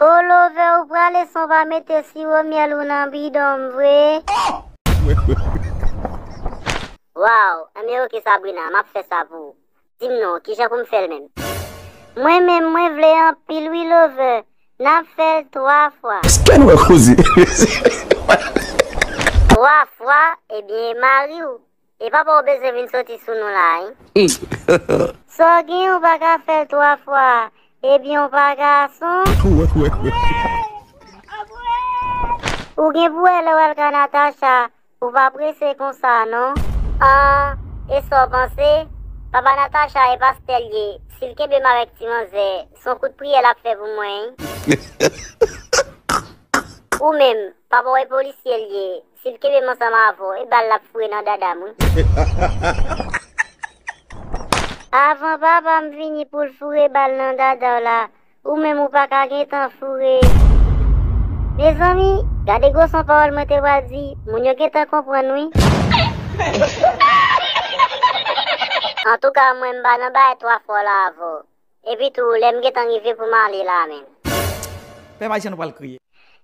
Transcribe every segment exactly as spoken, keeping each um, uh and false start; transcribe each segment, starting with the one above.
O Love, ou prale san w pa mete siwo myèl ou nan bidon m vre? Waw, enben oke Sabrina, m ap fè sa pou ou. Di m non, kijan pou m fè l menm? Mwen menm, mwen vle anpil wi Love, n ap fè l twa fwa. Èske nou wè koze? Twa fwa? Ebyen, mari w. E papa w bezwen vin soti sou nou la, wi. Sa w gen, ou pa ka fè l twa fwa. Ebyen, ou pa gason. Ou gen pou wè lè w al ka Natacha. Ou pa prese konsa, non. An, e sa w panse? Papa Natacha e pastè l ye. Si l kenbe m avèk ti manzè, se yon kout priyè l ap fè pou mwen, wi. Ou menm, papa w e polisye l ye. Si l kenbe m ansanm avè w, e bal l ap foure nan dada m, wi. Avan papa m vini pou l foure bal nan dada w la, ou menm ou pa ka gentan foure. Mezanmi, gade gwo son pawòl mwen te pral di, moun yo gentan konprann wi. Antouka, mwen m pa nan bagay twa fwa la avè w. Epi tou, lè m gentan rive pou m ale la menm. Pèp ayisyen nou pral kriye.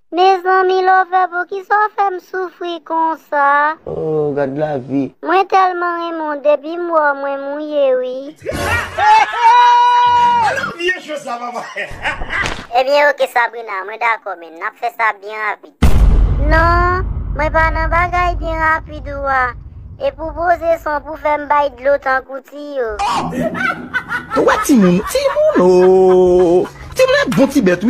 Mezanmi Love, poukisa w fè m soufri konsa? Oh, gad lavi. Mwen tèlman renmen w, depi m wè w, mwen mouye wi. Vye cho sa, papa. Ebyen, oke Sabrina, mwen dakò, men n ap fè sa byen rapid. Non, mwen pa nan bagay byen rapid ou a. E pou poze son pou fè m bay dlo tankou ti yo. Ou wè timoun, timoun, oh. Timoun e bon ti bèt, wi.